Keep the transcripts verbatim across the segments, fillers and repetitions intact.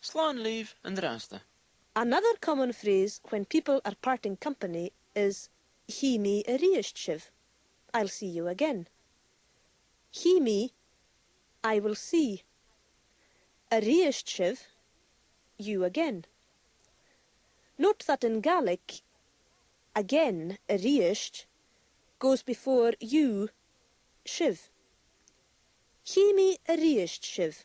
Slàn leibh an-dràsta. Another common phrase when people are parting company is chì mi a-rithist sibh. I'll see you again. Chì mi, I will see. A-rithist sibh, you again. Note that in Gaelic, again, a-rithist, goes before you, sibh. Chì mi a-rithist sibh.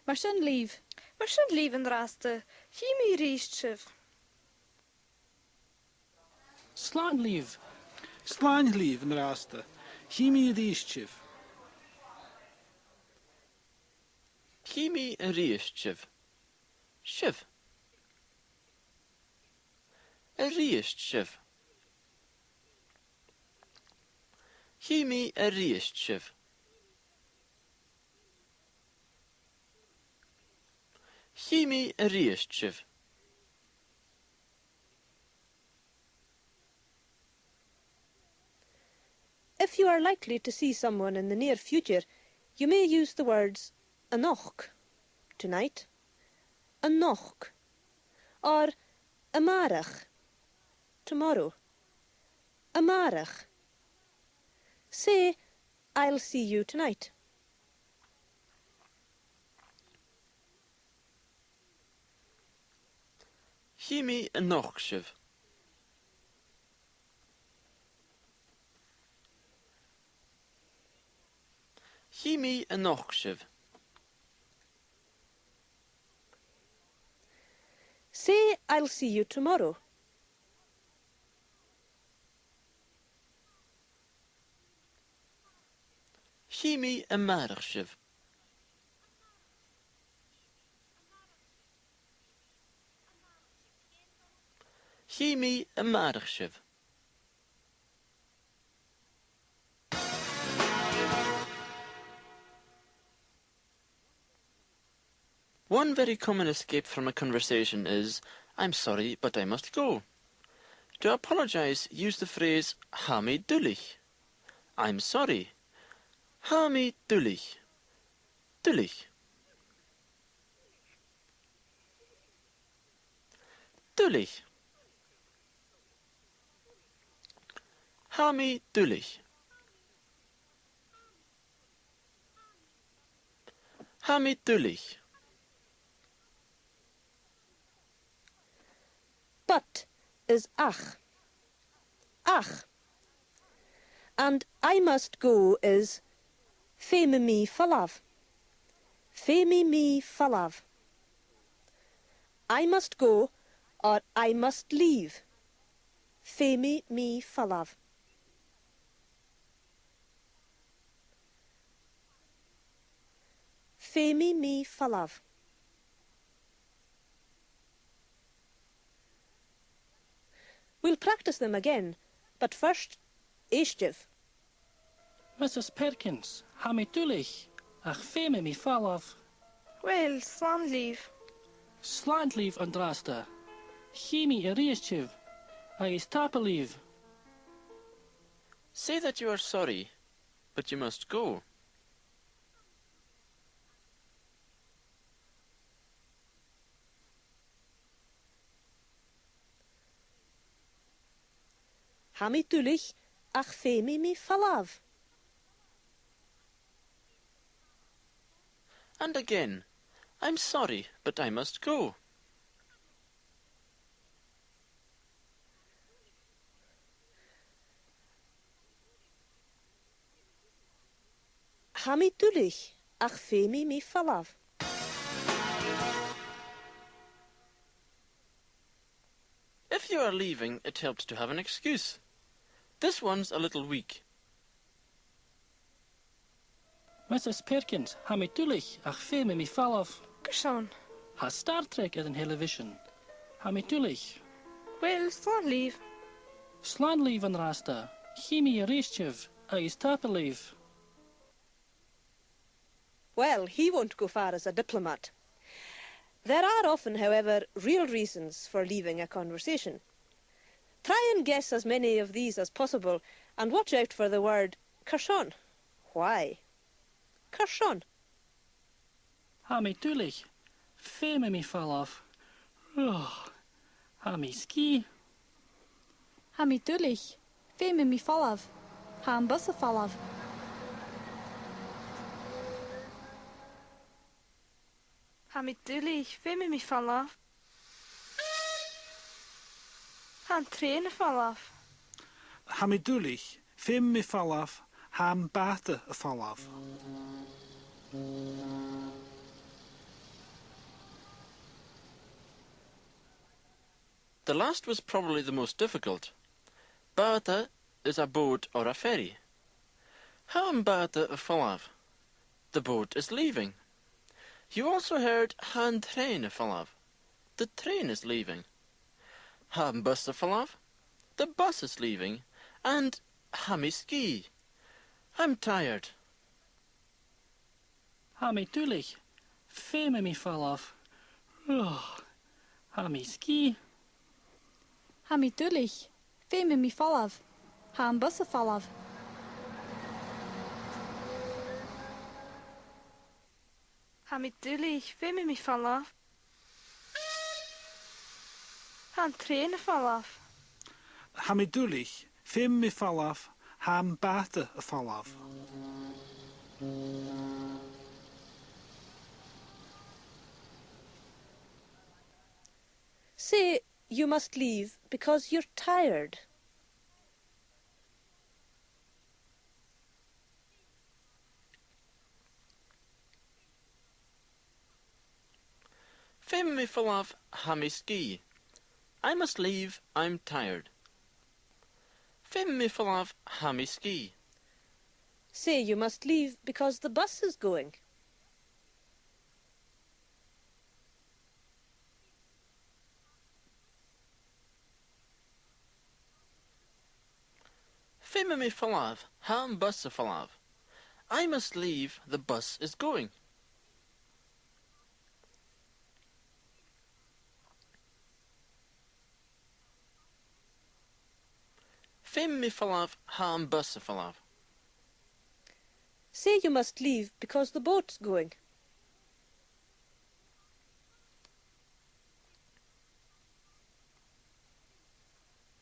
Mar sin leibh. Mar sin leibh an-dràsta. Chì mi a-rithist sibh. Slàn leibh. Slàn leibh an-dràsta. Chì mi a-rithist sibh. Chì mi a-rithist sibh. Sibh. A-rithist sibh. Chì mi a-rithist sibh. Chì mi a-rithist sibh. If you are likely to see someone in the near future, you may use the words a-nochd, tonight, a-nochd, or a-màireach, tomorrow, a-màireach. Say, I'll see you tonight. Chì mi a-nochd sibh. Chì mi a-nochd sibh. Say, I'll see you tomorrow. Chì mi a-màireach sibh. Chì mi a-màireach sibh. One very common escape from a conversation is, "I'm sorry, but I must go." To apologise, use the phrase, "Tha mi duilich." I'm sorry. Tha mi duilich. Duilich. Duilich. Tha mi duilich. Tha mi duilich. But is ach. Ach. And I must go is feumaidh mi falbh. Feumaidh mi falbh. I must go or I must leave. Feumaidh mi falbh. Feumaidh mi falbh. We'll practice them again, but first, èistibh. Missus Perkins, tha mi duilich, ach feumaidh mi falbh. Uill, slàn leibh. Slàn leibh an-dràsta. Chì mi a-rithist sibh, agus tapadh leibh. Say that you are sorry, but you must go. Tha mi duilich, ach feumaidh mi falbh. And again, I'm sorry, but I must go. Tha mi duilich, ach feumaidh mi falbh. If you are leaving, it helps to have an excuse. This one's a little weak. Missus Perkins, tha mi duilich, ach feumaidh mi falbh. Carson? Tha Star Trek air an telebhisean. Tha mi duilich. Uill, slàn leibh. Slàn leibh an-dràsta. Chì mi a-rithist sibh, agus tapadh leibh. Well, he won't go far as a diplomat. There are often, however, real reasons for leaving a conversation. Try and guess as many of these as possible, and watch out for the word carson. Why? Carson. Tha mi duilich. Feumaidh mi falbh. Ugh. Tha mi sgìth. Tha mi duilich. Feumaidh mi falbh. Tha am bus a' falbh. Tha mi duilich. Feumaidh mi falbh. Tha an trèan a' falbh. Tha mi duilich. Feumaidh mi falbh. Tha am bàta a' falbh. The last was probably the most difficult. Bàta is a boat or a ferry. Tha am bàta a' falbh. The boat is leaving. You also heard tha an trèan a' falbh. The train is leaving. Tha am bus a' falbh. The bus is leaving. And tha mi sgìth. I'm tired. Tha mi duilich. Feumaidh mi falbh. Ugh. Tha mi sgìth. Tha mi duilich. Feumaidh mi falbh. Tha am bus a' falbh. Tha mi duilich. Feumaidh mi falbh. Tha an trèan a' falbh. Tha mi duilich. Feumaidh mi falbh. Tha am bàta a' falbh. Say you must leave because you're tired. Feumaidh mi falbh, tha mi sgìth. I must leave, I'm tired. Feumaidh mi falbh, tha mi sgìth. Say you must leave because the bus is going. Feumaidh mi falbh, tha am bus a' falbh. I must leave, the bus is going. Feumaidh mi falbh, tha am bus a' falbh. Say you must leave because the boat's going.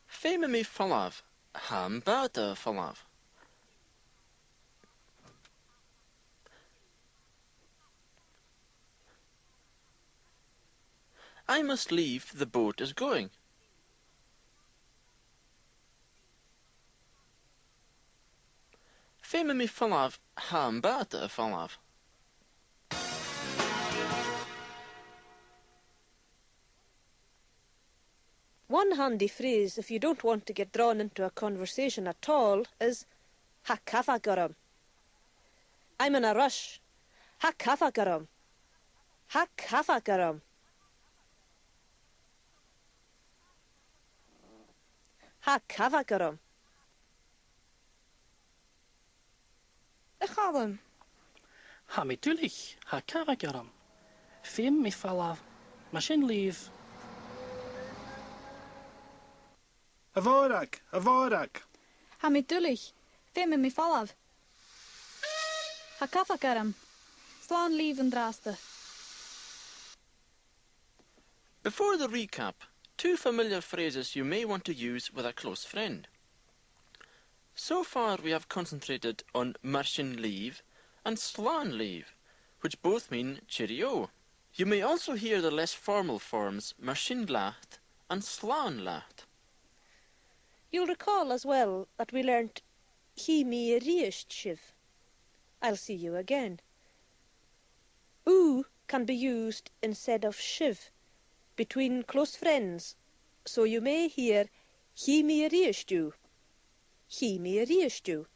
Feumaidh mi falbh, tha am bàta a' falbh. I must leave, the boat is going. Feumaidh mi falbh, tha am bàta a' falbh. One handy phrase if you don't want to get drawn into a conversation at all is tha cabhag orm. I'm in a rush. Tha cabhag orm. Tha cabhag orm. Tha cabhag orm. A Chaluim. Tha mi duilich, tha cabhag orm. Feumaidh mi falbh, mar sin leibh. A Mhòrag, a Mhòrag. Tha mi duilich, feumaidh mi falbh. Tha cabhag orm. Slàn leibh an-dràsta. Before the recap, two familiar phrases you may want to use with a close friend. So far we have concentrated on mar sin leibh and slàn leibh, which both mean cheerio. You may also hear the less formal forms mar sin leat and slàn leat. You'll recall as well that we learnt chì mi a-rithist sibh. I'll see you again. Thu can be used instead of sibh between close friends, so you may hear chì mi a-rithist thu. Chì mi a-rithist thu.